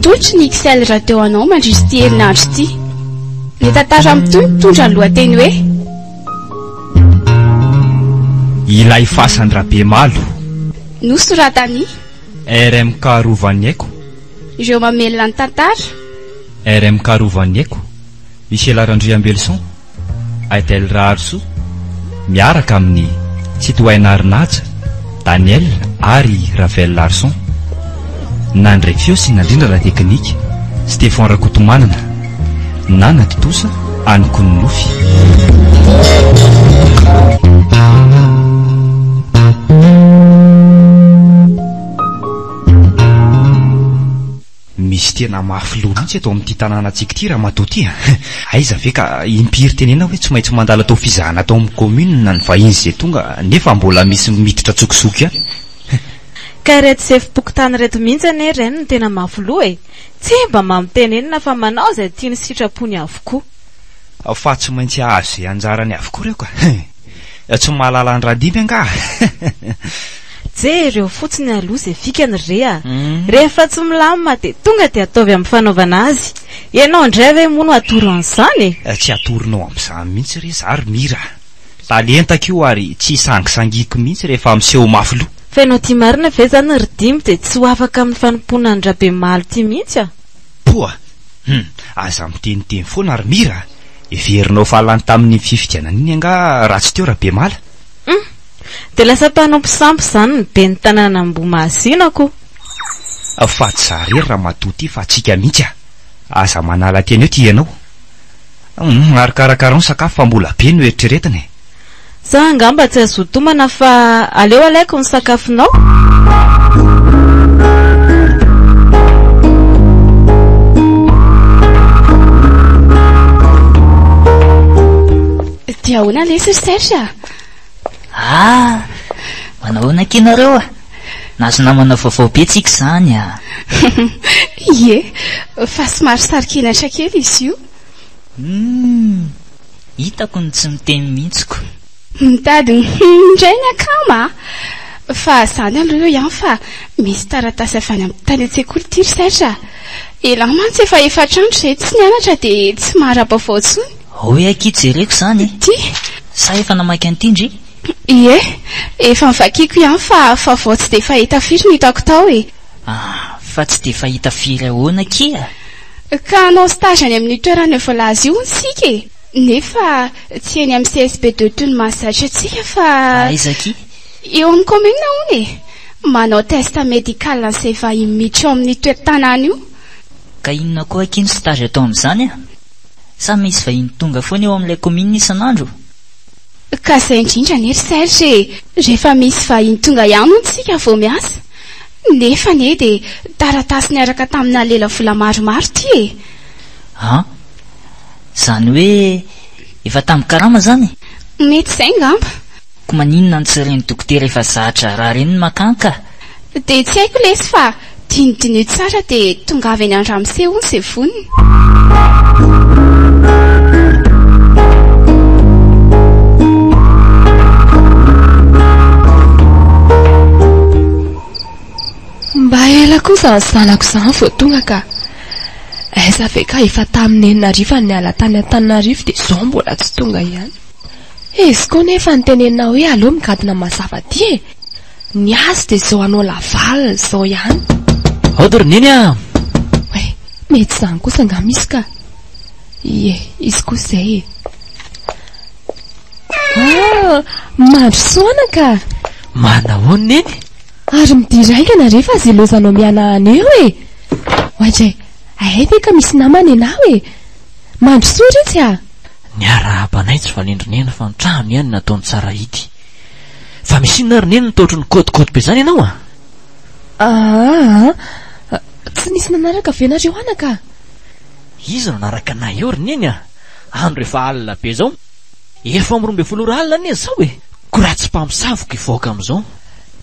Atolotry ny XL Radio anao mandritra ity herinandro ity. Ny tantara mitohy mitondra ny lohateny hoe. Ilay fasan-dRabemalo. Nosoratan'i. RMK Rovaniaiko. Ireo mamelona ny tantara. RMK Rovaniaiko, Michel Randriambelison. Adèle Raharisoa, miaraka amin'i Tsitohaina Arinaja, Daniel ary Ravel Larson. Nandray feo sy nandrindra ara-teknika, Stéphan Rakotomanana. Nanatontosa, Anoko ny Nofy. Misy tena mafy loha mihitsy eto amin'ity tanànantsika ity ramatoa ity a! Aiza ve ka impiry tenenina hoe tsy maintsy mandalo atao fizahana ato amin'ny commune ny vahiny izay tonga nefa mbola misy miditra an-tsokosoko ihany. Ka ireto sefom-pokontany ireto mihitsy anie ireny no tena mafy loha e! Tsy mba mamy tenenina fa manao izay tiany sy sitrapony avokoa. Fa tsy maintsy hahazo izay anjarany avokoa ireo ka! Tsy mahalala an-dRandimby angaha? Jereo fotsiny aloha izay fikany re a! Rehefa tsy milamina dia tonga dia ataovy amin'ny fanaovana azy. Ianao indray ve moa no atoro an'izany e? Tsy atoronao amin'izany mihitsy re za ry Mira a! Talentako io ary tsy sangisangiako mihitsy rehefa miseho mafy loha. Fa ianao ity marina ve izany ry Dimby dia tsy ho afaka amin'ny fanompoana an-dRabemalo ity mihitsy a? Poa! Hum! Aza miteniteny foana ry Mira a! Heverinao fa lany tamin'iny fifidianana iny angaha raha tsy teo Rabemala? Hum! Dia lasa mpanompo sampy izany ny ben'ny tanànan'Ambohimahazina ko! Fa tsy za rery ramatoa ty fa tsika mihitsy a! Aza manala tena eo ty ianao. Hum, ary karakarao ny sakafo fa mbola be no eritreretina e! Za angamba tsy hazoto homana fa aleo alaiko ny sakafonao. Dia ahoana lesy ry Serge a? Ah! Manao ahoana akia nareo a? Nahazo namana vaovao be tsika izany a! Ie, fa somary saro-kenatra kely izy io. Humm! Hitako ny tsy miteny mihitsy ko. Mitady ny humm indray ny akama a! Fa izany aloha eo ihany fa misy taratasy avy any amin'ny tany an-tsekoly ity ry Serge a! Elah mantsy efa efatr'andro izay tsy nianatra dia tsy mahara-baovao intsony. Hoy akia jereko izany e! Ity? Sa efa namaky an'ity ndry? Ie, efa novakiako ihany fa vaovao tsy dia fahita firy no hitako tao e! Ah, fa tsy dia fahita firy ahoana akia? Ka hanao stage any amin'io toerana voalaza io hono isika e! Nefa tsy eny amin'ny CSB deux toy ny mahazatra antsika fa. Aiza akia? Eo amin'ny commune hono e! Manao test médical an'izay vahiny miditra ao amin'io toeram-tanàna io. Ka inona koa akia ny stage atao amin'izany a? Sa misy vahiny tonga foana eo amin'ilay commune isan'andro? Ka izay indrindra anie ry Serge e! Rehefa misy vahiny tonga ihany hono isika vao miasa. Nefa anie dia taratasy niaraka tamina lelavola maromaro ity e! An! Izany hoe efa tambin-karama izany? Mety izay angamba. Ko maninona no tsy ireny dokotera efa za-draharaha ireny no makany ka? Dia tsy haiko lesy fa dinidiniho tsara dia tongava eny an-dramose hono izay vonona. Mba ela koa izany zanako izany vao tonga ka. Aiza ve ka efa tamin'ny enina hariva no niala tany Antananarivo dia izao mbola tsy tonga ihany. Izy koa nefa nitenenina hoe aleo migadona mazava aty e! Ny azy dia izao hanao laval izao ihany. Aody ry Neny a! Oay, mety izany kosa angaha misy ka! Ie, izy kosa izay e! Ah, mandrosoa anaka! Manahoana Neny? Ary midira haingana re fa ze lozanao mihanahana eo e! Oadray, hay ve ka misy namana ianao e! Mandrosoa retsy a! Niarahaba anay tsy valin-dry Neny fa ny trano ihany nataony tsara ity. Fa misy inona ry Neny no toa ohatry ny kôtikôty be izany ianao a? Aa, tsy nisy nanaraka ve nareo anaka? Iza no nanaraka anay eo ry Neny a? Andro efa alina be izao. Efa amin'ny 12 ora alina anie izao e! Koa raha tsy mpamosavy ko hivoaka amin'izao.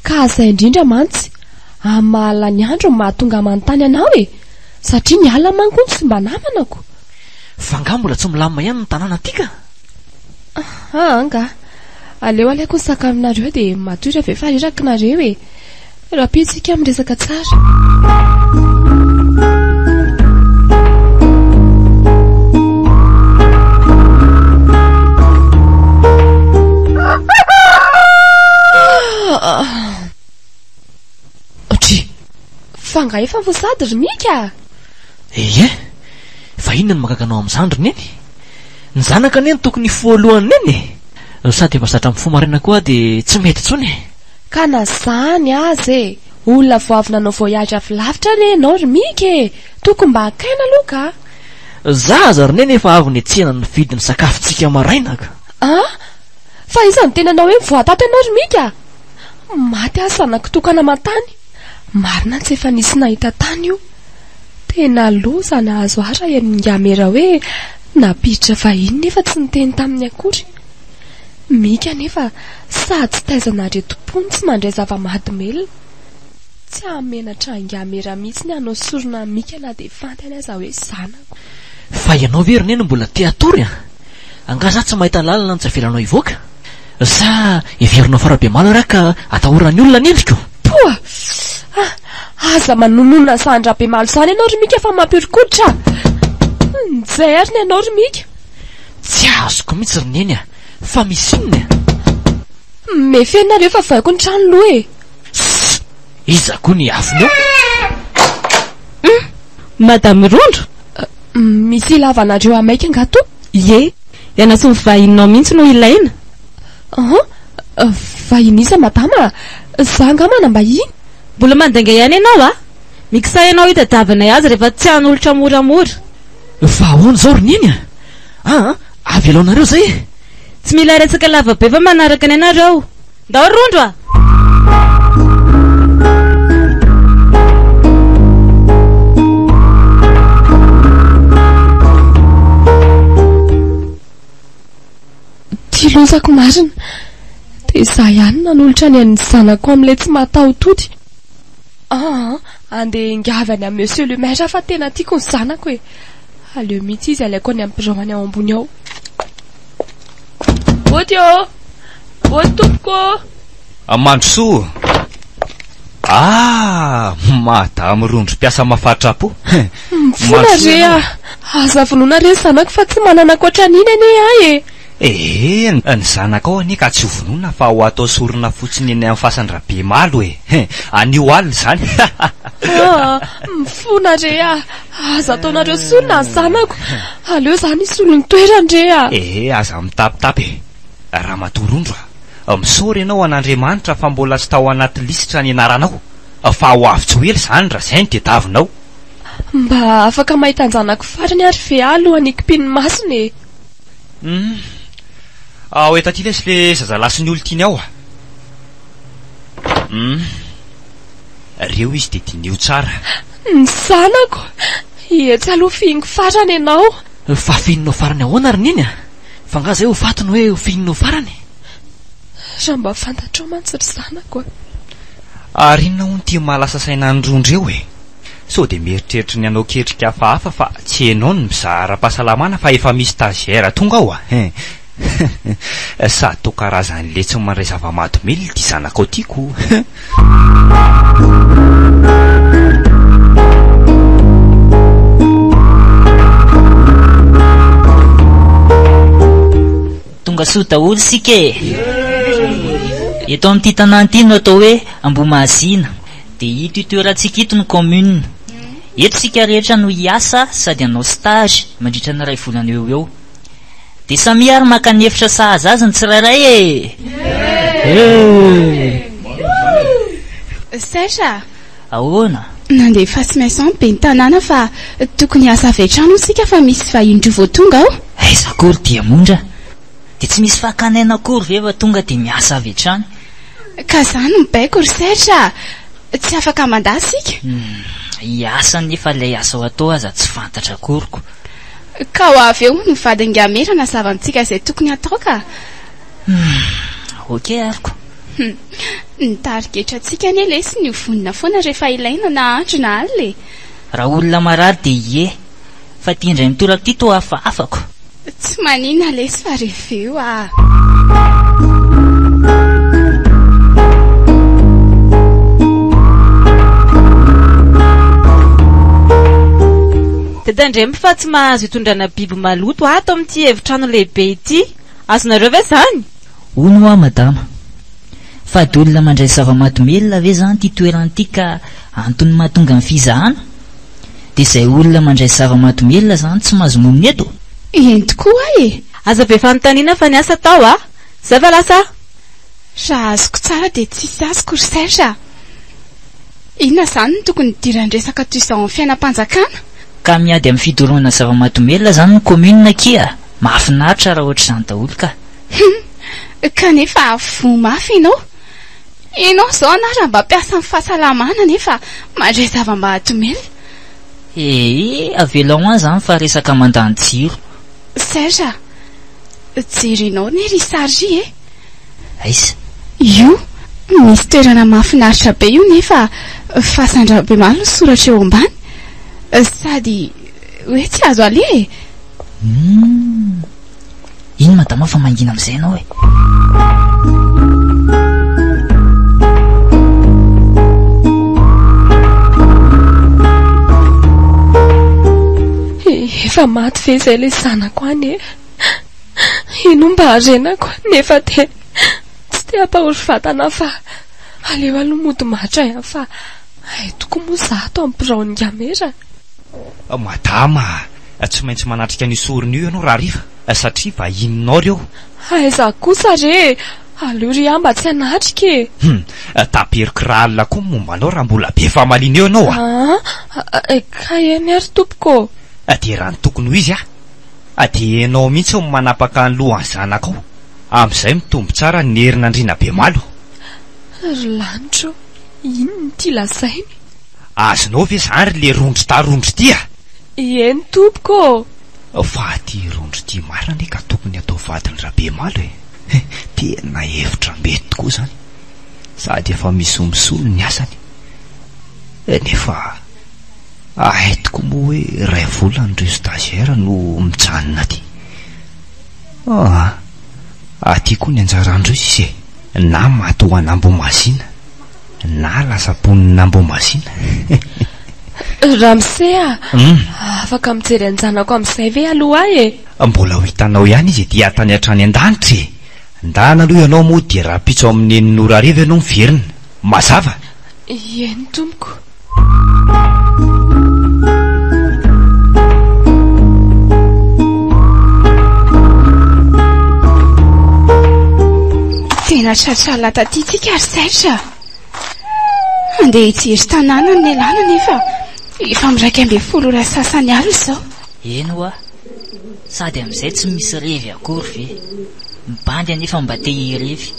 Ka izay indrindra mantsy, amin'ny maha alina ny andro no mahatonga manontany anao e! Satria ny alina manko hono tsy mba namana ko! Fa angaha mbola tsy milamina ihany ny tanàna aty ka? Aa angaha. Aleo alaiko ny sakafonareo dia matory avy eo fa reraka nareo e! Rahampitso isika miresaka tsara. angaha efa mifoha sahady ry Mika? Ie, fa inona no mahagaga anao amin'izany ry Neny? Ny zanaka anie no tokony hifoha alohan'i Neny e! Sady efa zatra mifoha maraina koa aho dia tsy mety intsony e! Ka na zany aza e! Olona vao avy nanao voyage avy lavitra anie ianao ry Mika e! Tokony mba haka aina aloha ka! Za aza ry Neny efa avy niantsena nividy ny sakafontsika maraina ka! An! Fa iza no tena nanao hoe mivoaha tato ianao ry Mika? Maty aho zanako tokana aman-tany. Marina tsy efa nisy nahita tany io. Tena loza nahazo ahy raha henon'i Ngamera hoe nampiditra vahiny nefa tsy niteny taminy akory. Mika anefa sady tsy taizana aretim-po no tsy mandray zava-mahadomelina. Tsy hahamenatra an'i Ngamera mihitsy ny hanao sorona an'i Mika na dia fantany aza hoe zanako. Fa ianao ve ry Neny mbola te hatory an? Angaha za tsy mahita lalana no tsy avelanao hivoaka? Sa heverinao fa Rabemalo ary aho ka atahoran'ny olona ny endriko? Poa! Ah! Aza manonona an'izany Rabemalo izany ianao ry Mika fa mampihoron-koditra a! Njay ary ny anao ry Mika! Tsy azoko mihitsy ry Neny a! Fa misy inona e? Mefena nareo fa vohaiko ny trano loha e! Sss! Iza koa ny afony eo? Hum! Madame Rondro? Misy ilavanareo ahy maika angaha tompoko? Ie, ianao sy ny vahininao mihitsy no ilaina. An? Vahiny iza madama? Za angaha manam-bahiny? Mbola mandainga ihany ianao a! Miksa ianao hitadiavanay azy rehefa tsy hanolotra moramora. Fa ahoana izao ry Neny a? Aa, avelao nareo izay e! Tsy mila resaka lava be fa manaraka anay nareo. Ndao Rondro a! Ty lozako marina. Dia izaho ihany no nanolotra ny an'ny zanako amin'ilay tsy mahataho-tody. Aa, andeha hingavy any amin'i Monsieur le maire aho fa tena tiako ny zanako e. Aleo mihitsy izy alaiko any amin'ny birao any ao ambony ao. Ody ô! Ody tompoko ô! Mandrosoa! Ah! Madame Rondro mpiasa mafatrapo. Mifona re ah! Aza vonoina re ny zanako fa tsy manana ankoatra an'iny anie ahy e! Ee, ny zanakao anie ka tsy ho vonoina fa ho atao sorona fotsiny eny amin'ny fasan-dRabemalo e! Anio alina izany! Ah! Mifona re ah! Aza ataonareo sorona ny zanako! Aleo izany hisolo ny toerany re ah! Ee, aza mitapitapy e! Ramatoa Rondro a! Misaora ianao an'Andriamanitra fa mbola tsy tao anaty lisitra ny anaranao, fa ho avy tsy ho ela izany raha izay no tediavinao. Mba afaka mahita an-janako farany ary ve aho alohan'ny hikipian'ny masony e? Hum. Ao eto aty lesy le zazalahy sy ny olon-tiany ao a. Hum. Reo izy dia diniho tsara. Ny zanako! Etsy aloha fihiniko farany ianao. Fa fihininao farany ahoana ry Neny a? Fa nga zay ho faty no hoe ho fihininao farany? Raha mba fantatrao mantsy ry zanako a. Ary inona hono ity mahalasa saina an'i Rondro eo e? Sao dia mieritreritra ny hanao ketrika hafahafa fa tsy enao no mizaha ara-pahasalamana fa efa misy stagiaire tonga ao a! Sady toa karazan'le tsy mandray zava-mahadomelina ity zanakao ity ko! Tonga soa daholo isika e! Eto amin'ity tanàna ity no atao hoe Ambohimahazina. Dia ito itoerantsika ito no commune. Eto isika rehetra no hiasa sady hanao stage mandritra ny iray volana eo ho eo. Dia samia ary maka ny efitra sahaza azy ny tsirairay e! Serge a! Ahoana? Nandefa sms ny ben'ny tanàna fa tokony hiasa avy hatrany hono isika fa misy vahiny roa vao tonga ao. Aiza akory Diamondra? Dia tsy misy fakana aina akory ve fa tonga dia miasa avy hatrany? Ka za no mibaiko ry Serge a! Tsy afaka mandà isika. Hum, hiasa nefa ilay asa ho atao aza tsy fantatra akory ko. Ka ho avy eo hono ny vadin'i Mera hanazava amintsika izay tokony hatao ka. Hum, ok ary ko. Hum, ny tarigetra antsika anie lesy ny ho vonona foana rehefa ilaina na andro na alina e. Raha olona marary dia ie, fa ity indray mitoraka ity toa hafahafa ko. Tsy maninona lesy fa reveo ah. Dia tandremo fa tsy mahazo itondrana biby maloto ato amin'ity efitrano lehibe ity. Azonareo ve izany? Hono hoa madama. Fady olona mandray zava-mahadomelina ve izany ity toerana ity ka antony mahatonga ny fizahana? Dia izay olona mandray zava-mahadomelina izany tsy mahazo monina eto? Eny tokoa e! Aza be fanontaniana fa ny asa atao a! Zay fa lasa aho! Raha azoko tsara dia tsisy azoko ry Serge a! Inona izany no tokony hidiran'ny resaka toy izao amin'ny fiainam-panjakana? Ka miady amin'ny fidorohana zava-mahadomelina izany ny commune akia a! Mahafinaritra raha ohatr'izany daholo ka! Hum! Kanefa voa mafy ianao. Ianao izao anah raha mba mpiasan'ny fahasalamana nefa mandray zava-mahadomelina. Ee, avelao any izany fa resaka mandany jiro. Serge a! Jerenao anie ry sary ry e! Aiza? Io, misy toerana mahafinaritra be io nefa fasan-dRabemaly no soratra eo ambany. Sady hoe tsy azo aleha e! Humm! Iny madama fa mangina amin'izay ianao e! Efa maty ve izay ilay zanako any e? Ino mba harenako nefa dia tsy te hampahory vatana fa aleo aloha mody mahantra ihany fa hay tokoa moa izaho ato amin'ny biraon'i Ngamera. Madama a! Tsy maintsy manatrika an'io sorona io ianao rahariva satria vahininao ireo. Aiza kosa re e! Aleo ry ahy mba tsy hanatrika e! Hum! Taperiko rahalina koa ny momba anao raha mbola be famaliana eo ianao a! Aa! Ka eny ary tompoko ô! Dia raha ny tokony ho izy a! Dia ianao mihitsy no manapaka ny lohan'ny zanakao. Amin'izay mitombo tsara ny herin'Andrianabemalo. Ry lanitra ô! Inona ity lazainy? Azonao ve izany ry le rondro tarondro ity a! Eny tompoko ô! Fa ity rondro ity marina anie ka tokony atao vadin'i Rabemalo e! Tena hevitra mety tokoa izany. Sady efa misolo ny asany. Nefa hay tokoa moa hoe iray volana ireo stagiaires no mijanona aty. Aa! Aty koa ny anjaran-dreo sisa e! Na maty ho an'Ambohimazina. Na lasa mponin'Ambohimazina. Ramose a! Afaka mijery an-janako amin'izay ve aloha ahy e? Mbola ho hitanao ihany izy ety tany hatrany an-danitra e! Ndana aloha ianao moa dia rahampitso amin'ny enina ora hariva ianao miverina. Mazava? Eny tompoko. Tena tratra alina taty tsika ry Serge a! Handeha hijery tanàna ny nialana nefa efa amin'ny 11 ora sasany alina izao. Eny hoa, sady amin'izay tsy misy revy akory ve? Ny bandy anefa mba te hirevy.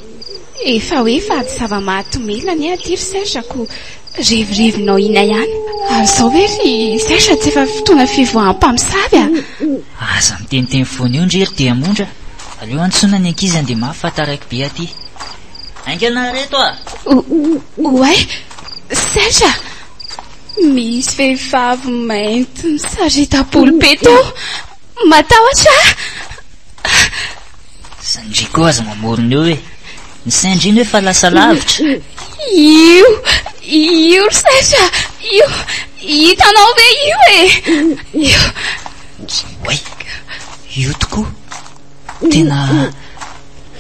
Efa hoe fady zava-mahadomelina anie aty ry Serge ko revirevinao ina ihany. Ary izao ve ry Serge tsy efa fotoana fivoaham-pamosavy a? Aza miteniteny foana eo ndry ry Diamondra, aleo antsoina ny ankizy handeha mafy fa taraiky be aty. Haingana reto a! Oay! Serge a! Misy vehivavy mainty misarita-bolo be teo. Matahotra aho. Zandry koa aza mamorona eo e! Ny sain-dry iny hoe fa lasa lavitra. Io! Io ry Serge a! Io! Hitanao ve io e? Io! Oay! Io tokoa! Tena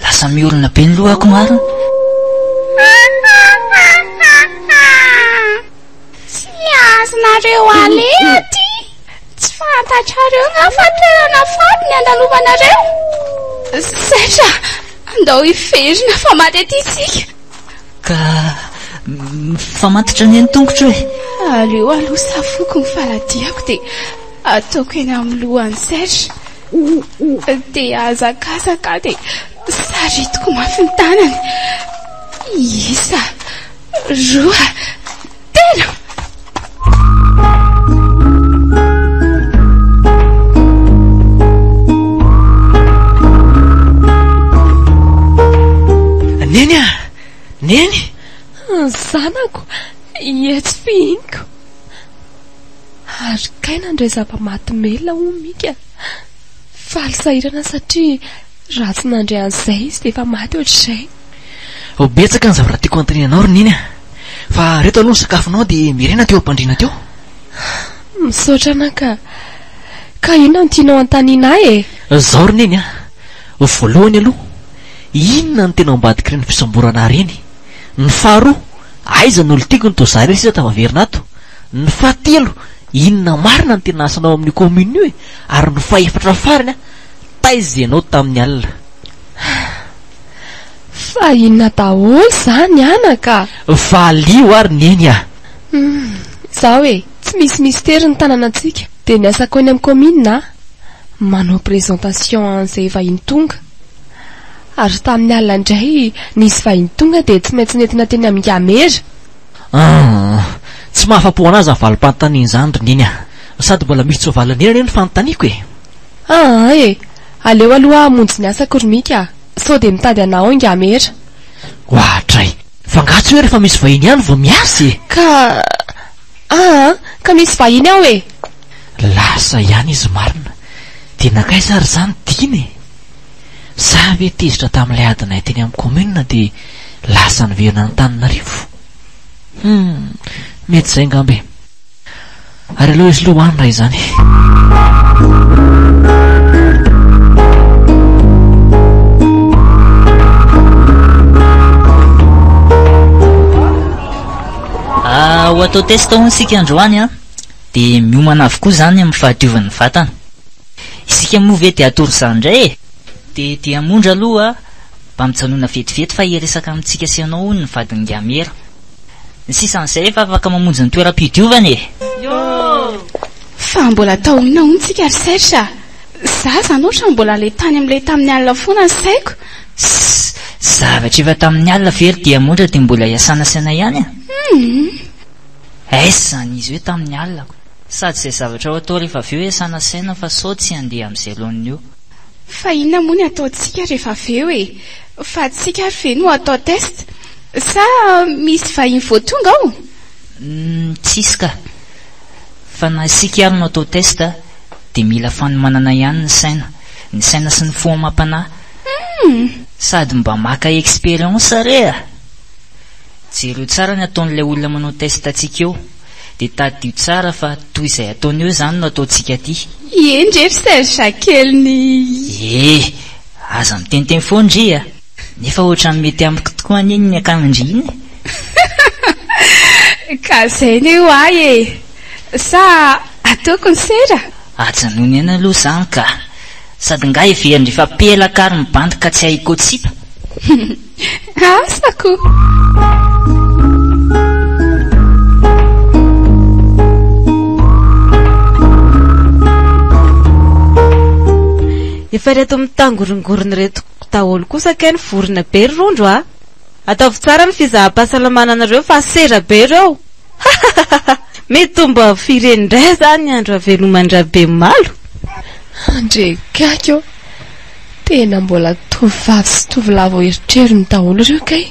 lasa miorina be ny lohako marina. Tsy azonareo aleha aty. Tsy fantatrareo nga fa toerana faty ny andalovanareo. Serge, andao hiverina fa maty aty isika. Ka mifamatotra anie ny tongotro e. Aleo aloha safoko ny faladiako dia ataoko eny amin'ny lohan'i Serge. Dia hazakazaka aho dia saritiko mafy ny tanany. Isa, roa, telo! Neny a! Neny! Ny zanako, etsy fihiniko. Ary kay nandray zava-mahadomelina hono Mika. Faly sahirana satria raha tsy nandray an'izay izy dia efa maty ohatr'izay. Ho betsaka ny zavatra tiako hanontaniana anao ry Neny a! Fa reto aloha ny sakafonao dia miverena teo am-pandriana teo. Misaotra anaka. Ka inona no tianao hanontaniana ahy e? Izao ry Neny a! Voalohany aloha, inona no tena ao ambadik'ireny fisamborana ahy ireny? Ny faharoa, aiza no olon-tiako no toa za irery sisa tafaverina ato? Ny fahatelo, inona marina no tena asanao amin'io commune io e? Ary ny fahefatra farany, taiza ianao tamin'ny alina? Fa inona daholo izany anaka? Valio ary Neny a! Hum, izaho e, tsy misy mistery ny tanànantsika, dia ny asako eny amin'ny commune a, manao présentation an'izay vahiny tonga. Ary tamin'ny alina indray nisy vahiny tonga dia tsy maintsy nentina teny amin'ny Gamera. Hum, tsy mahafa-po an'ahy izany valim-panontaniana izany ry Neny a! Sady mbola misy tsy voavalin'i Neny anie ny fanontaniako e! Aa e! Aleo aloha aho hamonjy ny asako ry Mika a! Sao dia mitady anà ao ingahy Mera. Oadray! Fa angaha tsy hoe rehefa misy vahiny ihany vao miasa e? Ka. Aa! Ka misy vahiny ao e! Lasa ihany izy marina. Dia nankaiza ary izany Dina e? Sa ve tezitra tamin'ilay adinay teny amin'ny commune dia lasa niverina an'Antananarivo? Hum, mety izay angamba e. Ary aleo izy aloha ho any raha izany. Ah, ho atao test hono isika androany an. Dia miomana avokoa izany amin'ny fahadiovan'ny vatana. Isika moa ve dia hatory izany indray e? Dia diamondra aloha mba mijanona vetivety fa hiresaka amintsika sy ianao hono ny vadin'i Ngamera. Ny sisan'izay efa afaka mamonjy ny toeram-pidiovana e! Fa mbola atao inona hono tsika ry Serge a? Za zany ohatran'ny mbola le tany amin'ilay tamin'ny alina foana ny saiko. Sss! Zavatra efa tamin'ny alina ve ry diamondra dia mbola iasana saina ihany a? Humm! Aiza izany izy hoe tamin'ny alina ko? Sady izay zavatra ho atao rehefa avy eo iasana saina fa sao tsy handeha amin'izay laoniny eo. Fa inona moa ny ataontsika rehefa avy eo e? Fa tsika ary ve no atao test? Sa misy vahiny vao tonga ao? Humm tsisy ka! Fa na isika ary no atao test dia mila fanomanana ihany ny saina, ny saina sy ny fo amam-panahy. Humm! Sady mba maka expérience re a! Jereo tsara ny ataon'ilay olona manao test antsika eo, dia tadidio tsara fa toy izay ataony eo izany no ataontsika aty. Eny re ry Serge keliny. E! Aza miteniteny foana ndry a! Nefa ohatran'ny mety amiko tokoa anie ny akanjon-dry iny e! Ka izay anie ho ahy e! Sa ataoko ny sera? Ajanony eny aloha izany ka! Sady nga heverin-dry fa pelaka ary mibandy ka tsy hay hikotsipa? Asa ko! Efa ireto mitangorongorona ireto daholo kosa kay ny vorona be ry rondro a! Ataovy tsara ny fizaham-pahasalamana anareo fa sera be ireo! Hahahaha! Mitombo avo firy heny indray izany ny andro haveloman-dRabemalo? Andre gaga ô! Tena mbola tovovavy sy tovolahy vao eritreriny daholo ireo kay!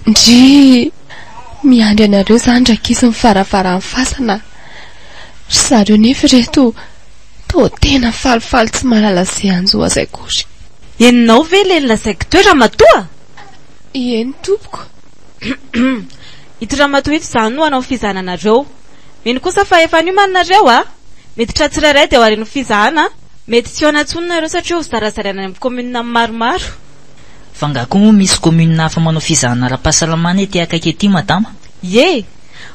Ndry! Miandry anareo izany rankizy ny varavaran'ny fasana! Ry zareo nefa ireto toa tena falifaly tsy mahalala izay hanjo azy akory. Henonao ve ilay nolazaiko teo ramatoa? Eny tompoko. Ito ramatoa ito izany no hanao fizahana anareo. Mino kosa fa efa niomana nareo a! Miditra tsirairay dia aorian'ny fizahana, mety tsy hihaona intsony nareo satria ho zarazaraina any amin'ny commune maromaro. Fa nga koa moa misy commune hafa manao fizahana ara-pahasalamana ety akaiky ety madama? Ie!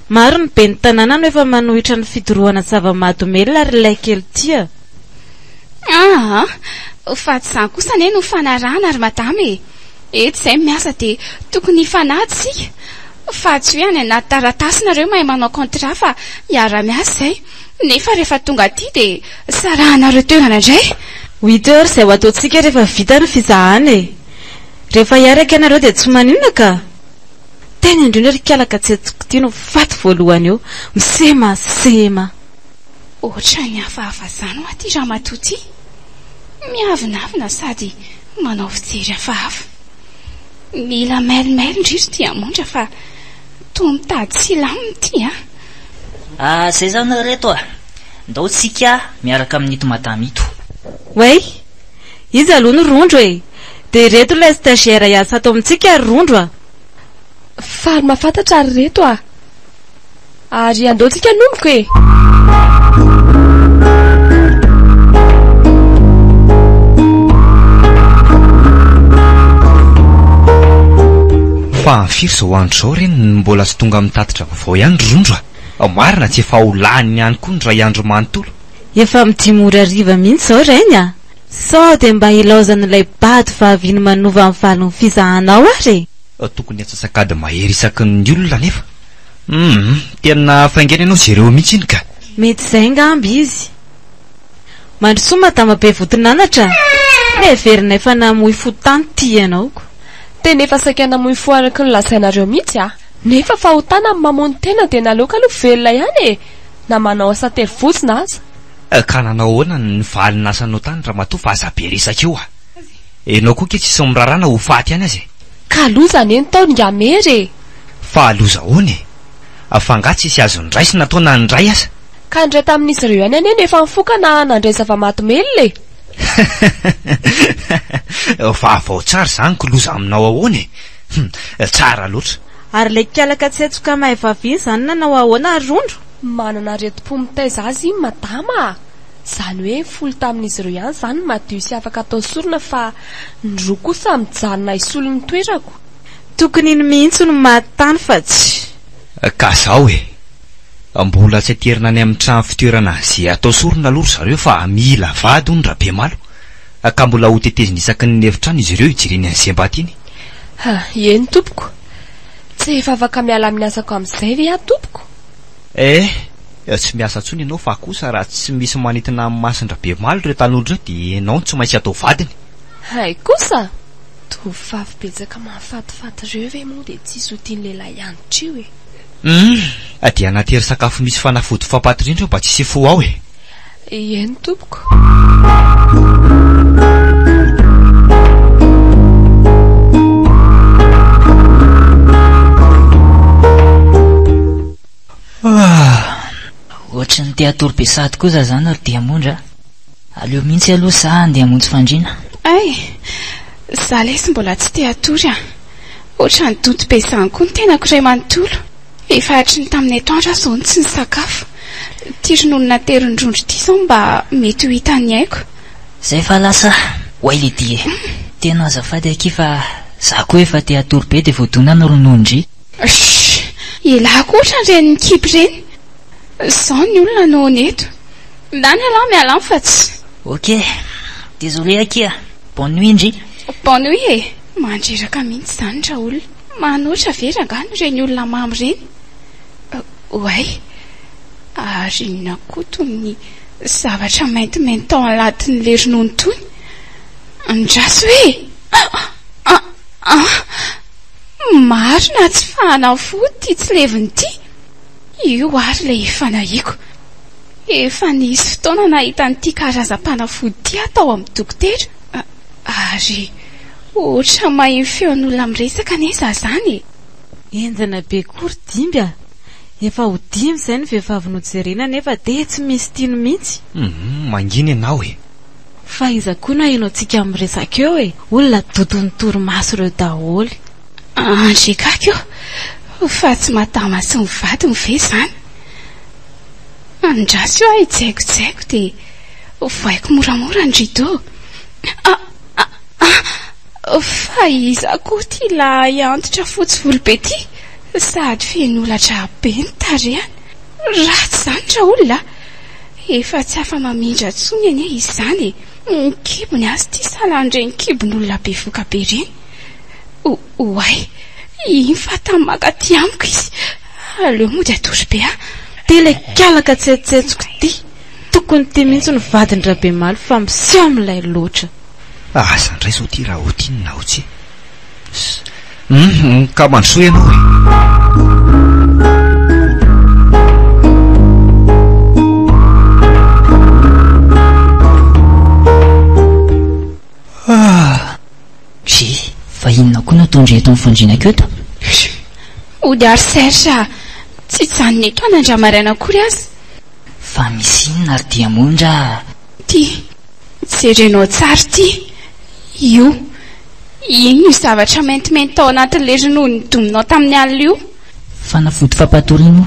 Maro ny ben'ny tanàna no efa manohitra ny fidorohana zava-mahadomelina ry ilay kely ity a! Aa! Fa tsy izany kosa anie no fanarahana ry madama e! Eto izay miasa dia tokony hifanaja isika fa tsy hoe any anaty taratasy nareo mahay manao contrat fa hiara-miasa izay nefa rehefa tonga aty dia sarahanareo toerana indray. Huit heures izay ho ataontsika rehefa vita ny fizahana e! Rehefa hiaraka ianareo dia tsy maninona ka! Tena indrindra ry kala ka tsy hetsiko ity no faty voalohany eo! Misema! Sema! Ohatran'ny hafahafa izany hoa ity ramatoa ity! Miavonavona sady manao fijery hafahafa. Mila mail mail ndry ry Diamondra fa toa mitady tsy hilamina ity a! Ah, zay zany ry reto a! Ndao tsika miaraka amin'ito madama ito. Way! Iza aloha no rondro e! Dia ireto ilay stagiaire hiasa ato amintsika ry rondro a! Faly mahafantatra ry reto a! Ary andao tsika hanomboka e! Fa amin'ny firy izao andro izao re no mbola tsy tonga mitatitra vaovao ihany ry Rondro a? Marina tsy efa ho lany ihany koa ny iray andro manontolo. Efa amin'ny dimy ora hariva mihitsy izao Rainy a! Sao dia mba ilaozan'ilay bado vavy iny manova ny valin'ny fizahana ao ary e! Tokony atsasak'ady mahery isaky ny olona anefa. Humm, tena faingana ianao jereo mihitsy iny ka! Mety izay angamba izy. Mandrosoa madama be voton'anatra a! Neverinay fa namoy fo tany ity ianao ko. Tena efa saika namoy fo araka ny lazainareo mihitsy aho. Nefa fahotana ny mamono tena dia naleoko aloha velona ihany e! Na manao asa terivozona aza. Ka nanao ahoana ny valin'asanao tany ramatoa fa aza be resaka eo a! Enao koa ke tsisy miraharaha na ho faty ihany aza e! Ka loza anie ny tao ry Ngamery e! Fa loza ahoana e? Fa angaha tsisy azony raisina atao na ny iray aza? Ka ny iray tamin'izy ireo ihany anie no efa nifoka na nandray zava-mahadomelina e! Vaovao tsara izany ko loza aminao ahoana e? Hum, tsara loatra. Ary ilay kialaka tsetsoka mahay vavy iny izany nanao ahoana ry Rondro? Manana aretim-po mitaiza azy iny madama a! Izany hoe folo tamin'izy ireo ihany izany no madio sy afaka atao sorona fa ny roa kosa mijanona hisolo ny toerako. Tokony iny mihitsy no maty tany fa tsy. Ka zao e! Mbola tsy aterina any amin'ny trano fitoerana ze atao sorona aloha ry zareo fa mila vady hono Rabemalo. Ka mbola ho tetezina isaky ny efitrano izy ireo hijereny an'ze mba tiany. Ha, eny tompoko. Tsy efa afaka miala amin'ny asako amin'izay ve aho tompoko? Eh! Tsy miasa intsony ianao fa kosa raha tsy misy manintona amin'ny mason-dRabemalo ireo tanora ireo dia ianao no tsy maintsy atao vadiny. Hay kosa! Tovovavy betsaka mahafatifaty ireo ve moa dia tsisy ho tian'ny lehilahy hanitra io e! Humm! Dia anatery sakafo misy fanafody fampatoriana ireo mba tsy hisy fo ao e! Eny tompoko. Ohatry ny te hatory be sahady koa za zany ry Diamondra a! Aleo mihitsy aloha za handeha hamonjy fandriana. Hay! Za lesy mbola tsy te hatory a! Ohatran'ny donto be izany koa ny tenako iray manontolo. Efa hatry ny tamin'ny atoandro aho izao no tsy nisakafo. Ity ronono naterin'ny rondro ity izao mba mety ho hitan'ny aiko. Zay fa lasa oay le dia e! Tena azafady akia fa za koa efa te hatory be dia voadona ny ronono-ndry. Shh! Elah koa ohatran'ireny mikipy ireny. Izao ny olona no hono eto. Lany ialahy miala any fa tsy. Ok! Désolé akia! Bonne nuit ndry! Bonne nuit e! Mandreraka mihitsy izany Raoul. Manoatra ve rangahy ireny olona mamo ireny? Oay! Ary inona koa toy ny zavatra maintimainty tao anatin'ilay ronono itony? Andraso e! Ah! Ah! Marina tsy fahana fo ity tsy levona ity! Io ary ilay efa nahiko. Efa nisy fotoana nahita an'ity karazam-panafody ity aho tao amin'ny dokotera. Ary ohatra maheno feon'olona miresaka anie izaho izany e! Henjana be koa ry Dimby a! Efa ho dimy izay ny vehivavy nojerena nefa dia tsy misy tiany mihitsy. Humm, mangina ianao e! Fa iza koa no aheno antsika miresaka eo e! Olona dodon'ny torimaso ireo daholo. Andry gaga io fa tsy madama sy ny vadiny ve izany? Andraso io aho hijaikojaiko dia vohaiko moramora ny rideau. Ah ah ah fa iza koa ity lahy antitra fotsy volo be ity sady feno holatra be ny tarehany. Ratsy izany raolona a! Efa tsy afa-mamindra intsony anie izy izany e! Ny kibony aza ity sahalan'ireny kibon'olona bevoka be ireny. Oay! Iny fa tamy mankaty amiko izy. Aleo mody hatory be an! Ty ilay kalaka tsetsetsiko ty. Tokony ty mihitsy no vadin-dRabemaly fa miseho milay loatra. Asa indray izao ty raha ho tiany na ho tsia. Hum, ka mandrosoa ianao e. Ah! Dry, fa inona koa no ataon-dry eto amin'ny fandrianako eto? Hody ary Serge a! Tsy hijanona eto aho na andramaraina akory aza. Fa misy inona ry Diamondra a? Ity, jerenao tsara ity. Io. Inona io zavatra maintimainty tao anatin'ilay ronono nodominao tamin'ny alina io? Fanafody fampatoriana io.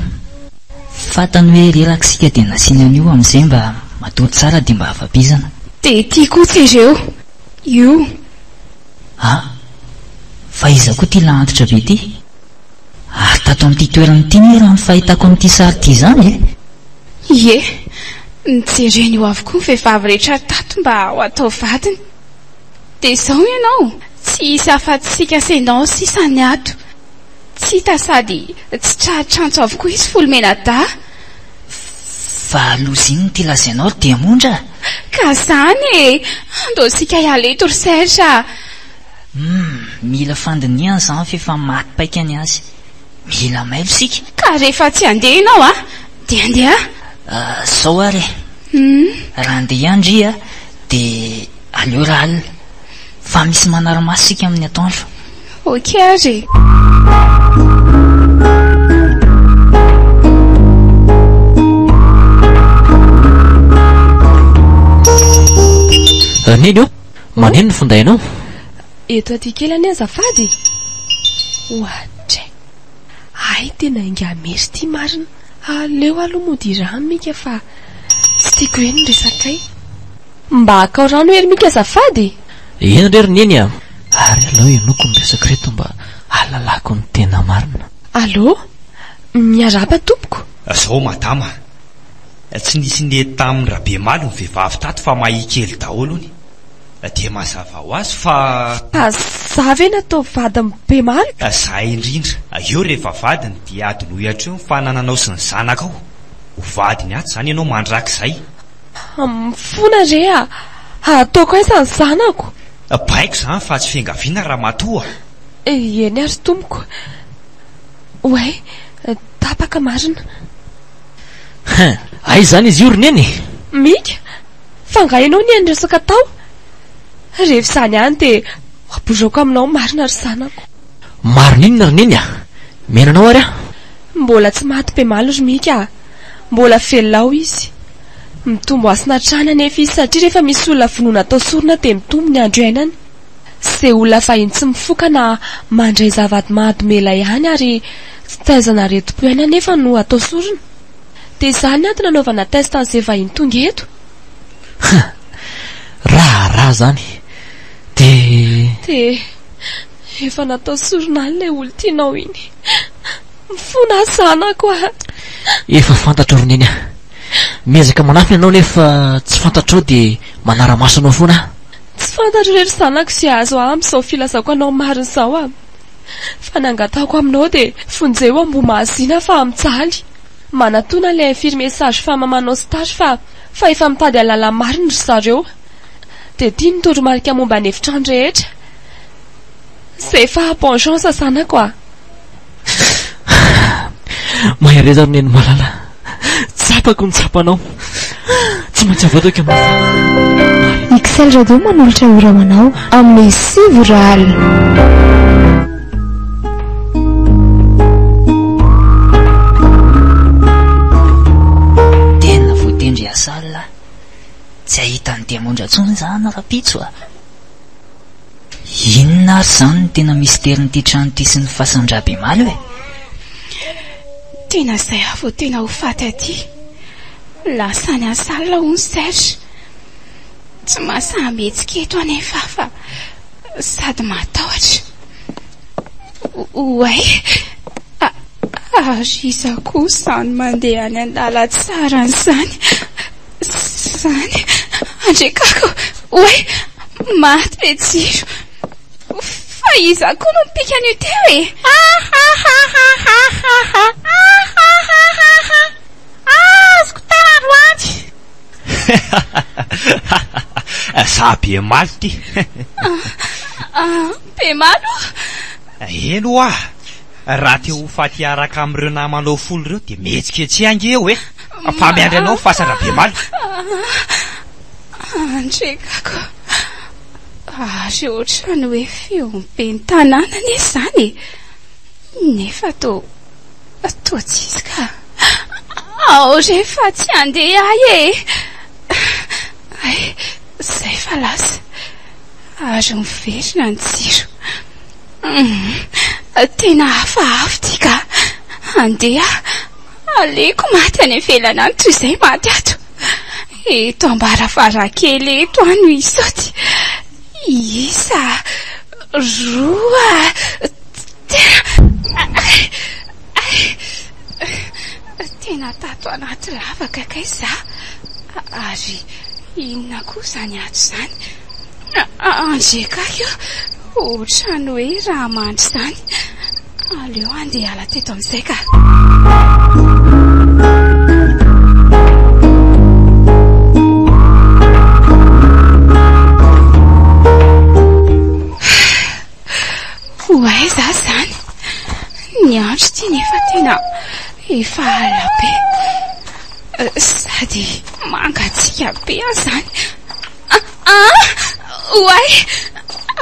Fantany hoe reraka isika dia nasiany an'io amin'izay mba matory tsara dia mba afa-bizana. Dia ity koa jereo. Io. A! Fa iza koa ity lahy antitra be ity? Ary tato amin'ity toerana ity ne raha ny fahitako an'ity sary ity izany e! Ie, nojereny io avokoa ny vehivavy rehetra tato mba ho atao vadiny. Dia izao ianao, tsy hisy afa-tsy isika sendao sisa ny ato. Tsy hita sady tsy tratr'antso avokoa izy folo menadahy. Fa loza inona ity lazainao ry diamondra a? Ka izany e! Andao isika hiala eto ry Serge a! Humm, mila fandinihana izany f'efa maty paika ny azy. Mila mailo isika. Ka rehefa tsy handeha ianao a, dia handeha aho. Zao ary e. Humm. Raha handeha ihany ndry a, dia aleo raha alina. Fa misy manara-maso isika amin'ny atoandro. Ok ary e. Neny ô, maneno ny findainao. Eto aty kely anie azafady e! Oadray! Hay tena ingahy Mery ity marina! Aleo aloha mody hirano Mika fa tsy tiako ireny ny resakay. Mba akao rano ery Mika azafady e! Eny re ry Neny a! Ary aleo henoiko ny resaka ireto mba hahalalako ny tena marina. Allô? Miarahaba tompoko! Zao madama, tsy nisy nety tamin'i Rabemaly ny vehivavy tato fa mahia kely daholo hono. Dia mazava ho azy fa. Fa za ve natao vadin'i Bemaly? Za indrindra. Eo rehefa vadiny dia adinoy hatreo ny fanananao sy ny zanakao. Ho vadiny ato izany ianao mandrakizay. Mifona re a! Ataoko aiza ny zanako? Baiko izany fa tsy fiangaviana ramatoa a! Eny ary tompoko. Oay, tapaka marina. Hein! Aiza izany izy io ry Neny? Mika! Fa angaha ianao nihaino resaka tao? Rehefa izany ihany dia aboraoko aminao marina ry zanako. Marina inona ry Neny a? Mihaino anao ary aho. Mbola tsy maty Bemaly ry Mika a! Mbola velona ao izy. Mitombo hasina hatrany anefa izy satria rehefa misy olona vonoina atao sorona dia mitombo ny andro iainany. Izay olona vahiny tsy mifoka na mandray zava-mahadomela ihany ary tsy taizana aretim-po ihany anefa no atao sorona. Dia izany ny antony anaovana test an'izay vahiny tonga eto. Huh! Raharaha izany. Dia. Dia efa natao sorona any ilay olon-tianao iny. Mifona aho zanako a! Efa fantatro ry Neny a! Miezaka manafina ianao nefa tsy fantatrao dia manara-maso anao foana aho. Tsy fantatro re ry zanako izay azo ahy amin'izao filazako anao marina izao a! Fa ny angatahako aminao dia vonjeo Ambohimahazina fa mijaly. Manatona ilay infirmier sage femme manao stage fa fa efa mitady hahalala marina ry zareo. Dia ity ny toromarika momba ny efitrano rehetra. Zay fa bon chance zanako a! Mahereza ry Neny malala. Tsapako ny tsapanao. Tsy maintsy avoatako ianao fa. XL Radio manolotra ora ho anao amin'ny 9 ora alina. Tena voatendry hiasa alina aho. Tsy hahita an'i Diamondra intsony izany rahampitso a! Inona ary izany no tena misterin'ity trano ity sy ny fasan-dRabemaly e? Tena izay aho vao tena ho faty aty. Lasa any an-salle hono Serge. Tsy mahasahy mihetsika eto anefa aho fa sady matahotra. Oay! Ary iza koa izany mandeha any an-dalantsara izany? Izany! Andriakako! Oay! Maty be jiro! Fa iza koa no nipika an'io teo e? Ahahahahahahahaha! Azoko tara androany! Za Bemaly ty. Ah, Bemaly o! Eny hoa! Raha te ho faty hiaraka amin'ireo namanao folo ireo dia mihetsiketseha ange eo e! Fa miandry anao ny fasan-dRabemaly. Andriakako! Ary ohatran'ny hoe feon'ny ben'ny tanàna anie izany e! Nefa toa, toa tsy izy ka. Ao re fa tsy handeha ahy e! Hay, izay fa lasa. Ary miverina ny jiro. Tena hafahafa ity ka. Handeha aho. Aleoko maty any ivelany any toy izay maty ato. Eto am-baravarankely eto aho no hisaoty. Isa, roa, Ato anaty lavaka kay za. Ary inona koa izany ato izany? Andriakaiky io, ohatran'ny hoe raha mandry izany. Aleo handeha hiala teto amin'izay ka. Ho aiza aho izany? Ny andro ity nefa tena efa alina be. Sady mangatsiaka be aho izany. Ah! Oay!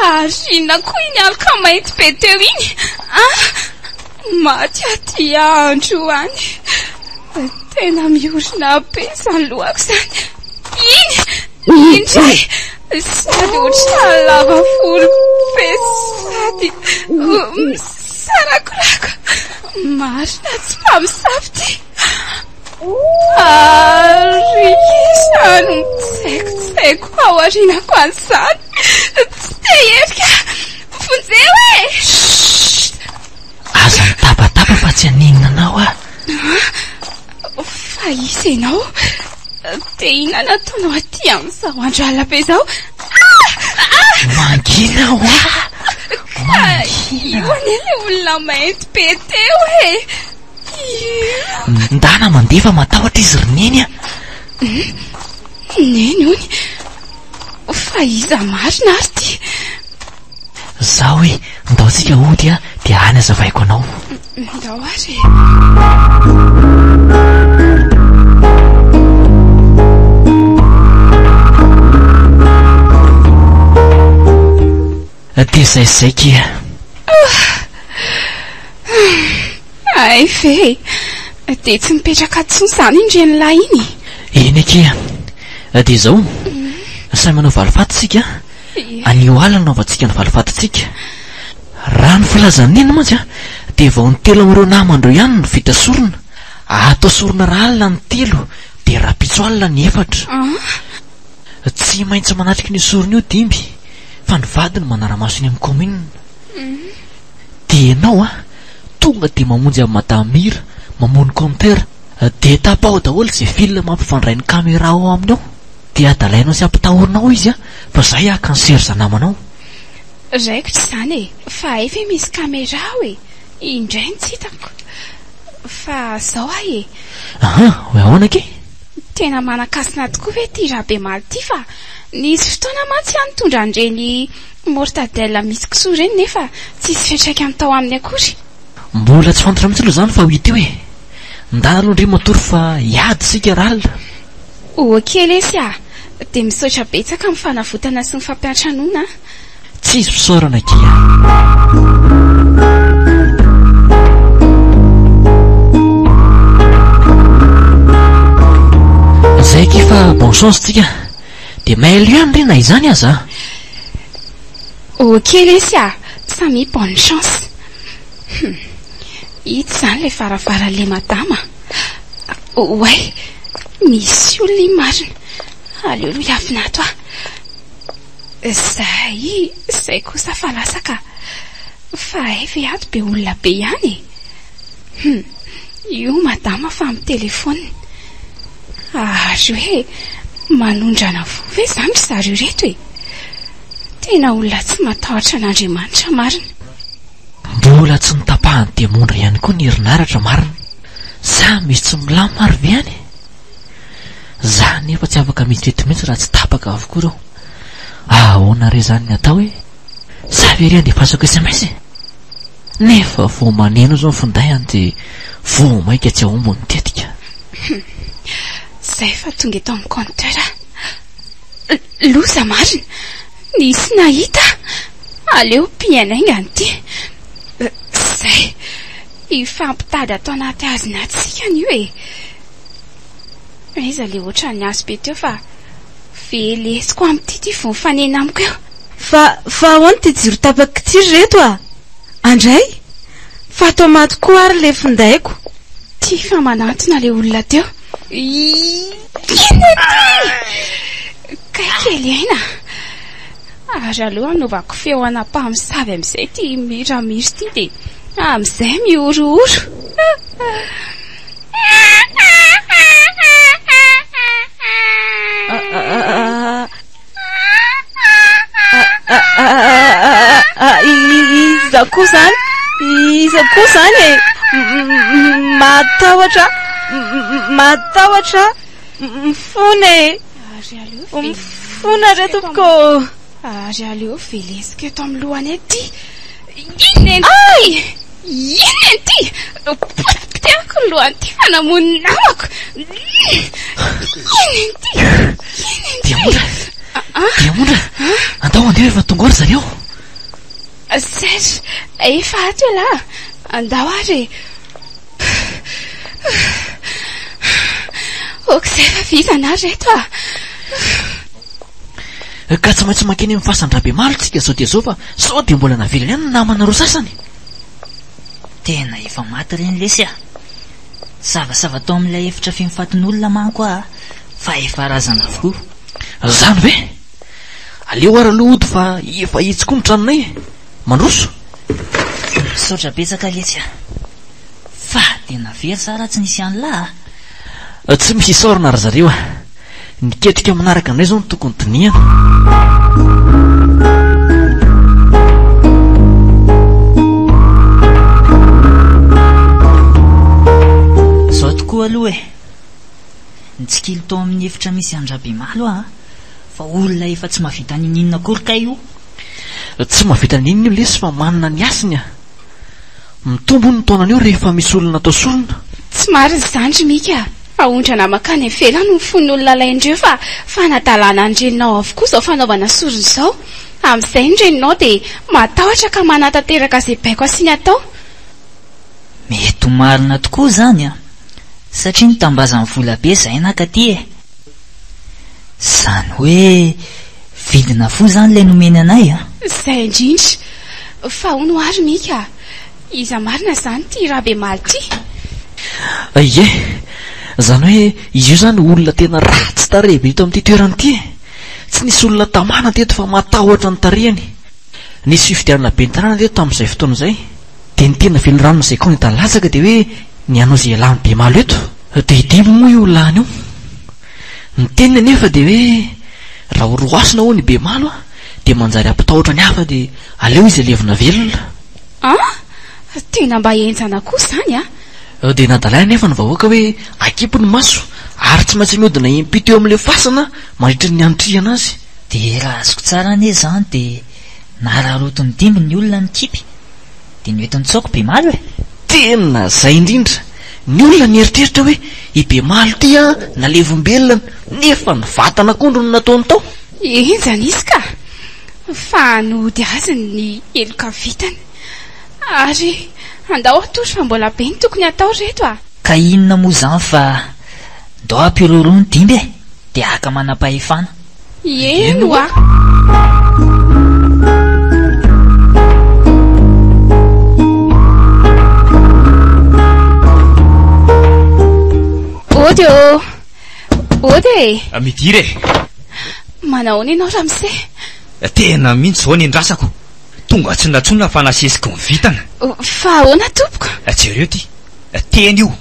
Ary inona koa iny aloka mainty be teo iny? Ah! Maty aty andro any. Tena miorina be izany lohako izany. Iny! Indray! Sady ohatran'ny lava volo be sady misarakorako. Marina tsy mpamosavy ity. Ary iza no mitsaikotsaiko ao aorianako an'izany? Tsy te hierika. Vonjeo e! Chut! Aza mitabataba fa tsy haninona anao aho. Fa iza ianao? Dia inona no ataonao aty amin'izao andro alina be izao? Mangina hoa! Mangina! Io anie ilay olona mainty be teo e! Io! Ndana mandeha fa matahotra izy ry Neny a! Neny hono? Fa iza marina ary ity? Zao e, ndao tsika hody a, dia any azavaiko anao. Ndao ary e. Dia zay zay kia. Hay ve e! Dia tsy mipetraka ato intsony izany iny renilahy iny? Eny akia. Dia izao, samy hanao valifaty isika. Anio alina no hanaovantsika ny valifatintsika. Raha ny filazan'i Neny mantsy dia vao ny telo amin'ireo naman-dreo ihany no vita sorona. Atao sorona rahalina ny telo dia rahampitso alina ny efatra. Tsy maintsy manatrika an'io sorona io Dimby fa ny vadiny manara-maso eny amin'ny commune. Dia ianao tonga dia mamonjy an'i Madame Mira, mamono compteur. Dia tapaho daholo izay fil mampifandray ny caméra ao aminy ao. Dia adalainao sy ampitahorinao izy an, fa zay aho cancer namanao. Raikitra izany e! Fa hay ve misy caméra ao e! Indray no tsy hitako. Fa zao aho e! Aha, hoe ahoana akia? Tena manan-kasina tokoa ve ity Rabemaly ity fa nisy fotoana mantsy aho nitondra an'ireny mortadelle misy kisoa ireny nefa tsisy fiantraikany tao aminy akory. Mbola tsy fantatra mihitsy aloha izany fa ho hita eo e! Ndana aloha ndry matory fa hiady isika rahalina. Ok lesy a! Dia misaotra betsaka amin'ny fanavotana sy ny fampiantranoana a! Tsisy fisaorana akia. Zay akia fa bonne chance tsika. Dia mailo ihany re na izany aza a! Ok lesy a! Samia bonne chance. Hum! Ito izany ilay varavaran'ilay madama a! Oay! Misy olona iny marina. Aleo aloha hiafina ato aho. Izay, izay kosa fa lasa ka. Fa hay ve ato be olona be ihany e? Hum! Io madama fa amin'ny telefaonina. Ary hoe manondrana voa ve izany ry zareo ireto e? Tena olona tsy matahotra an'Andriamanitra marina. Mbola tsy notapahan'ny diamondra ihany koa ny herinaratra marina. Sa misy tsy milamina ary ve any e? Za nefa tsy afaka miditra eto mihitsy raha tsy tapaka avokoa ireo. Ahoana re izany ny atao e? Sa ve re andefasako sms e? Nefa vao maneno izao ny finday any dia vao mainka tsy hahomby ny tetika. Zay fa tonga eto amin'ny compteur aho. Loza marina! Nisy nahita aho. Aleo mpiaina haingana ity. Zay. Hifampitady ato anaty hazina ato isika anio e! Aiza ilay ohatran'ny hazo be teo fa velesiko amin'ity ity vao mifanena amiko eo. Fa, fa ahoana ity jiro tapaka ity ry reto a? Andray! Fa atao maty koa ary ilay findaiko. Ty fa manantona ilay olona teo. Inona ity? Kay kely aina. Ary aleo hanaovako feo ana mpamosavy amin'izay ity miramiry ity dia amin'izay mihorohoro. Iza koa izany? Iza koa izany e? Mahatahotra, mahatahotra, mifona e! Ary aleo ve Mifona re tompoko ô! Ary aleo velesiko eto amin'ny lohanay ity. Inona ity? Inona ity? Potipotehako ny lohan'ity fa namono ny namako. Inona ity? Inona ity? Diamondra! Diamondra! Andao andeha efa tonga ao ry zareo. Serge, efa ato ialahy. Andao ary e. Ok izay fa vizana ary reto a. Ka tsy maintsy mankeny amin'ny fasan-dRabemalo tsika izao dia izao fa sao dia mbola navelany any ny namana roa sasany. Tena efa maty ireny lesy a! Savasava tao amin'ilay efitra feno fatin'olona manko aho fa efa razana avokoa. Izany ve? Aleo ary aloha hody fa efa etsy koa ny tranonay e! Mandroso! Misaotra betsaka letsy a! Fa tena very za raha tsy nisy an'lah a! Tsy misy isaorana ry zareo a! Ny ketrika manaraka indray izao no tokony dinihana. Izao tokoa aloha e! Nitsikilo tao amin'ny efitra misy an-dRabemalo aho fa olona efa tsy mahavita n'inon'inona akory kay io. Tsy mahavita n'inona io lesy fa manana ny hasiny a! Mitombo hono ny taonany eo rehefa misy olona atao sorona. Tsy marina izany ry Mika a! Aondrana mankany ivelany ny fon'olona alain'ireo fa fanadalana ny reninao avokoa izao fanaovana sorona izao. Amin'izay ny reninao dia matahotra ka manatanteraka izay baiko asiany atao. Mety ho marina tokoa izany an! Satria nitambazany vola be izahay naka aty e! Izany hoe vidina fo izany ilay nomeny anay an! Izay indrindra! Fa hono hoa ry Mika a! Iza marina izany ity Rabemaly ity? Ie! Izany hoe izy io izany olona tena ratsy tarehy be eto amin'ity toerana ity e! Tsy nisy olona tamana teto fa matahotra ny tarehiny. Nisy fifidianana ben'ny tanàna teto tamin'izay fotoana izay. Dia ny tena veliranon'izay kandida latsaka dia hoe ny hanao izay hialan'i Bemalo eto. Dia i Dimby moa io lany io. Ny teniny anefa dia hoe raha ho roasina hono i Bemalo dia manjary hampitahotra ny hafa dia aleo izy alevina velona. An! Tena mba henjana koa izany an! Dia nadalaina anefa ny vahoaka hoe akipy ny maso ary tsy maintsy mihodina impito eo amin'ilay fasana mandritra ny hanitrihana azy. Dia raha azoko tsara anie izany dia nararaotin'i Dimby ny olona nikipy dia noentiny tsaoko Bemalo e! Tena zay indrindra! Ny olona nieritreritra hoe i Bemalo ty an nalevombelona nefa ny vatan'akondro no nataony tao. Henjana izy ka! Fa nody azy ny heloka vitany. Ary andao hatory fa mbola be ny tokony hatao ry reto a! Ka inona moa izany fa ndao hampiroroa ny dimby e! Dia haka manam-pahefana. Eny hoa! Ody ô! Ody e! Midira e! Manahoana ianao ramose? Tena mihitsy izao ny andrasako. Tonga tsy nantsoina fa nasesiky ny vintana. Fa ahoana tompoko? Jereo ity. Teny io.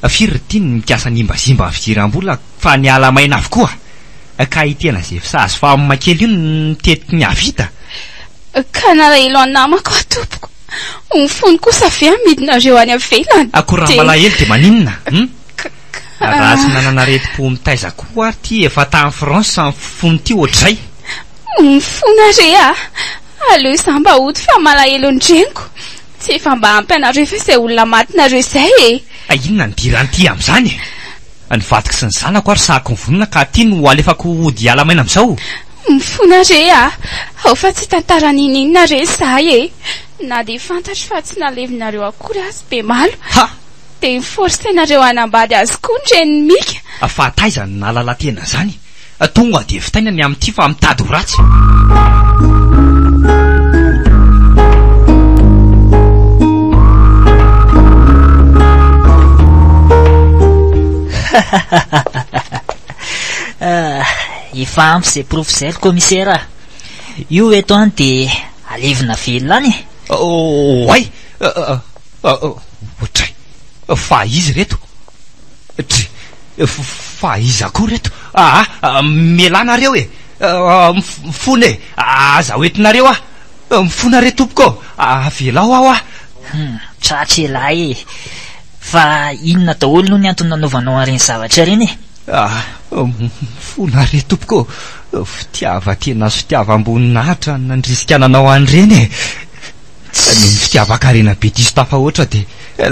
Firy ry ity ny mikasa nimbazimba ny fidiram-bola fa niala maina avokoa. Ka ity an'izay fisazy femme kely io no mitety ny hahavita. Ka nalahelo an'i namako aho tompoko. Ny fony kosa ve amidinareo any ivelany? Akory raha malahelo dia maninona? Hum? Raha tsy nanana aretim-po mitaiza koa ary ity efa tany France ny fony ity ohatr'izay. Mifona re a! Aleo izaho mba hody fa malahelo ny reniko. Tsy efa mba ampy anareo ve izay olona matinareo izay e? Inona no idiran'ity amin'izany e? Ny vadiko sy ny zanako ary sahako mivonona ka aty no alefako hody hiala maina amin'izao. Mifona re a! Ao fa tsy hitantara n'inon'inona re izahay e! Na dia fantatro fa tsy nalevinareo akory aza Bemalo. Ha! Dia ni-forcer-nareo hanambady azy koa ny renin'i Mika. Fa taiza no nahalala tena izany? Tonga dia vitaina ny amin'ity fa mitady ho ratsy. Efa ampy izay porofo izay ry commissaire a! Io eto an dia alevina velona any e! Oay! Ohatray! Fa iza ireto? Dry! Fa iza koa reto? Aa! Mialà nareo e! Mifona e! Aza hoentinareo aho! Mifona re tompoko ô! Avelao aho ah! Hum, tratra elah e! Fa inona daholo no ny antony nanaovanao an'ireny zavatra ireny e? Ah, mifona re tompoko ô! Fitiavan-tena sy fitiavam-boninahitra no nandrisika nanao an'ireny e! Noho ny fitiavan-karena be diso tafahoatra dia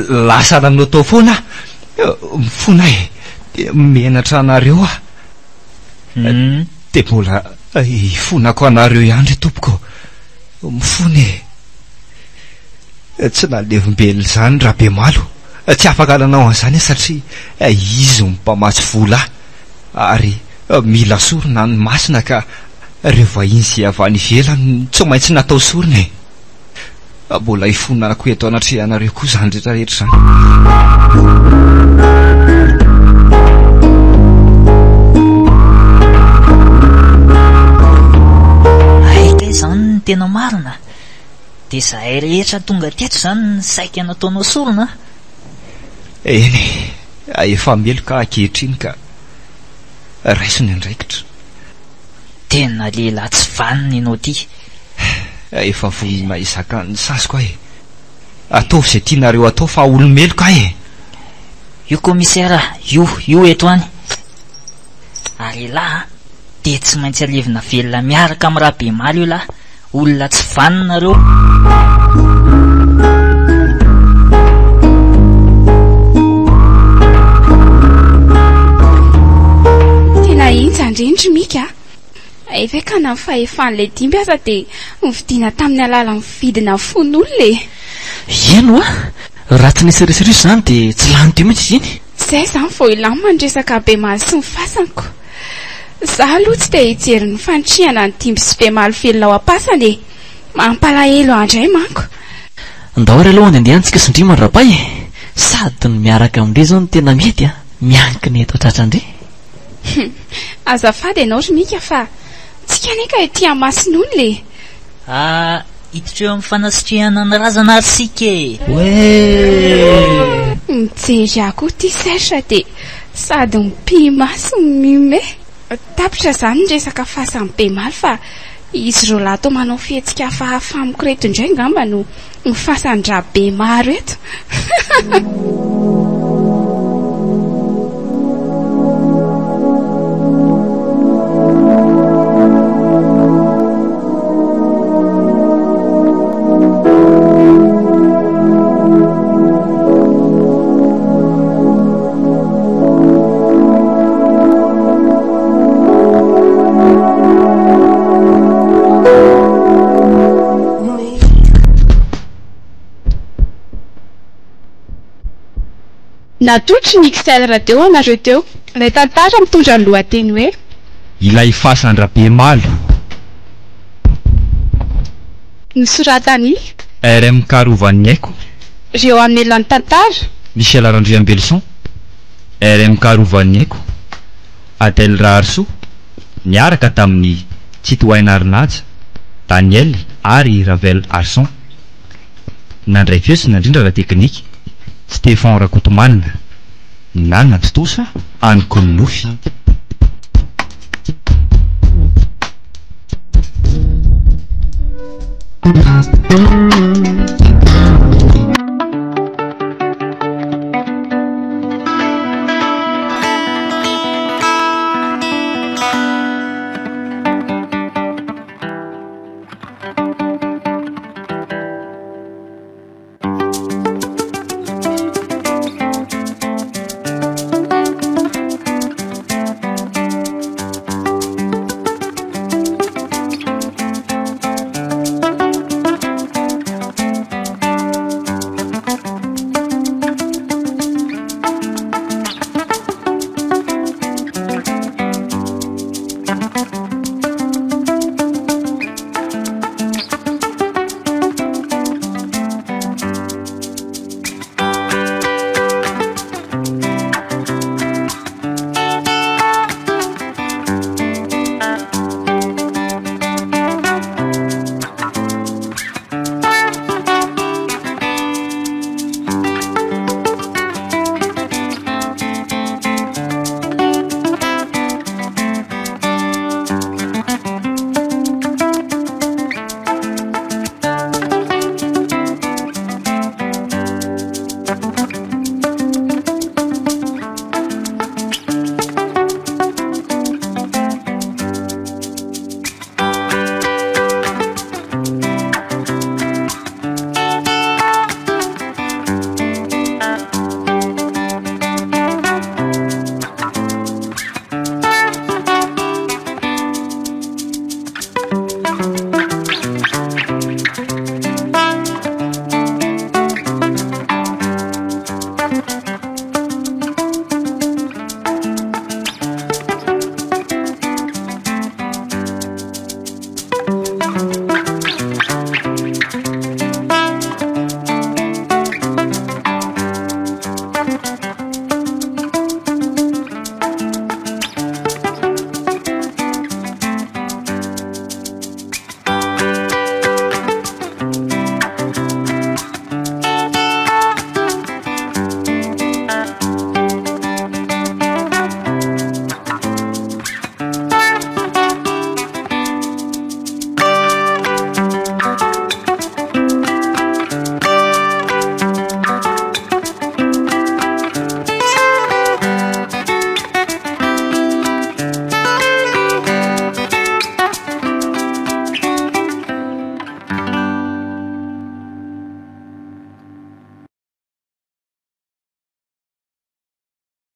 lasa nanaotao foana aho. Mifona e! Dia menatra anareo aho. Dia mbola hifonako anareo ihany ry tompoko. Mifona e! Tsy nalevim-belona izany Rabemalo. Tsy afaka nanao an'izany aho satria izy no mpamatsy vola ahy. Ary mila sorona ny masina ka ireo vahiny izay avy any ivelany tsy maintsy natao sorona e! Mbola hifonako eto anatrehanareo koa izany rehetra rehetra izany. Hay kay izany ny tena marina. Dia izahay rehetra tonga teto izany saika nataonao sorona an? Eny e, efa meloka aho ankehitriny ka raiso ny andraikitra. Tena lehilahy tsy vanona ianao ity. Efa vonona hizaka ny saziko aho e. Ataovy izay tianareo atao fa olo-meloka aho e. Io commissaire io, io eto any. Ary elah a, dia tsy maintsy alevina velona miaraka amin'ny Rabemaly io lahy. Olona tsy vanona nareo. Tena henjan-dreny ry Mika a! Hay ve ka na ny fahefan'ilay dimby aza dia novidiana tamin'ny alalan'ny vidina fon'olona e! Eny hoa! Raha tsy nisy risoriso izany dia tsy lany teo mihitsy izy iny. Zay izany vao hilamina ny resaka Bemaly sy ny fasanko. Za aloha tsy te hijery ny fanitrihana ny dimby sy Bemaly velona ao am-pasana e! Mampalahelo ahy indray manko. Ndao ary aloha andehandehantsika sy ndry mandrapay e! Sady ny miaraka amin-dry izao no tena mety a! Miankina eto an-tratran-dry. Hum! Azafady ianao ry Mika fa tsika anie ka ety Amasin'olona e! Ah, hiditra eo amin'ny fanasitrihana ny razana ary isika e! Oee! Mijery ahy koa ity Serge dia sady mipi-maso no mihomehy. Tapitra izany ny resaka fasan'i Bemaly fa izy roa lahy toa manao fihetsika hafahafa amiko ireto indray angamba no Ny fasan-dRabemaro eto. Natolotry ny XL Radio anareo teo ilay tantara mitondra ny lohateny hoe. Ilay fasan-dRabemalo. Nosoratan'i. RMK Rovan'ny aiko. Reo hamelona ny tantara. Michel Randriambelison. RMK Rovan'ny aiko. Adèle Raharisoa. Niaraka tamin'i Tsitohaina Arinaja, Daniel ary Ravel Arson. Nandray feo sy nandrindra ara-teknika, Stéphan Rakotomanana. Nanatontosa Anoko ny nofy.